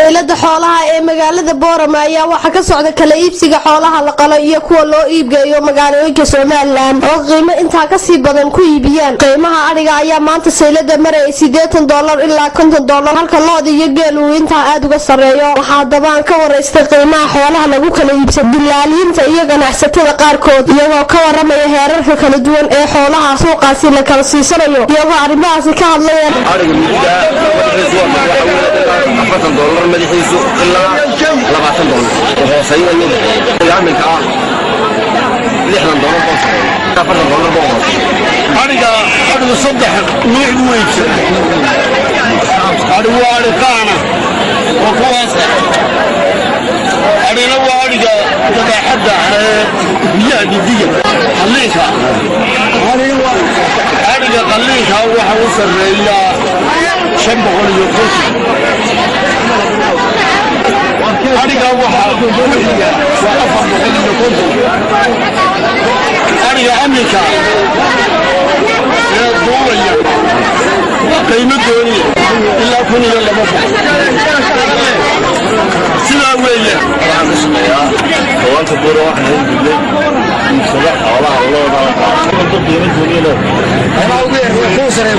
Saylada xoolaha ee magaalada Boorama ayaa waxaa ka socda kala iibsiga xoolaha la qalo iyo kuwa loo iibgeeyo magaalooyinka Somaliland oo qiimo intaa kasii badan ku iibiyaan. Qiimaha adhiga ayaa maanta saylada marayay $80 ilaa $50, halka lo'da iyo geel uu intaa aada uga sarreeyo. Waxaa dabaan ka waraystay qiimaha xoolaha lagu kala iibsado dilaaliinta iyo ganacsatada qaarkood, iyagoo ka waramaya heerarka kala duwan ee xoolaha suuqaasi la kala siisanayo, iyagoo arrimahaasi ka hadlaya. Ariga midiga madaxiisu waa waxa weeye $40 madaxiisu ilaa $20 hooseeyo ayuu dhexeeya. Amilka ah $60 boo sareeya, $40 boo hooseeya. Adhiga, adhigu saddex nuuc buu iibsan. Adhi waa adhi qaana oo kuwaas, adhina waa adhiga dabaaxadda ee biyaha dhidiga qalliinka. Adhiga qalliinka waxa u sarreeyaa 550. Adhiga waxa ku xiga waa 450. Adhiga aminka ee duulaya waa qiimo gooniya, ilaa 1200, sidaa weeye. Waxaan ka shaqeeyaa tobanka buura, waxaan heli jirnay iibsada xoolaha looda walba qiimo gooniya leh. Ugu sare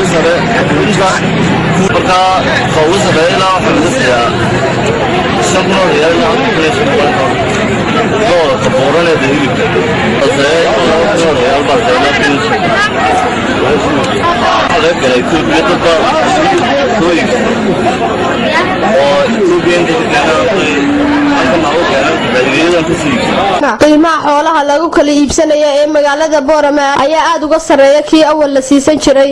markaa ka ugu sareeya ilaa waxaa laga siiyaa 5000 riyaal ilaa 1500. Looda tabuuraneeda hilibka hooseeya ilaa 2000 riyaal baa ilaa 1500. Waxaa laga galay Itoobiya, dad baa soo iibsada oo Itoobiya inta ka keenaan halkan noogu keenan, faa'iidadan kasoo iibsada. Qiimaha xoolaha lagu kala iibsanaya ee magaalada Boorama ayaa aada uga sarreeya kii awal la siisan jiray.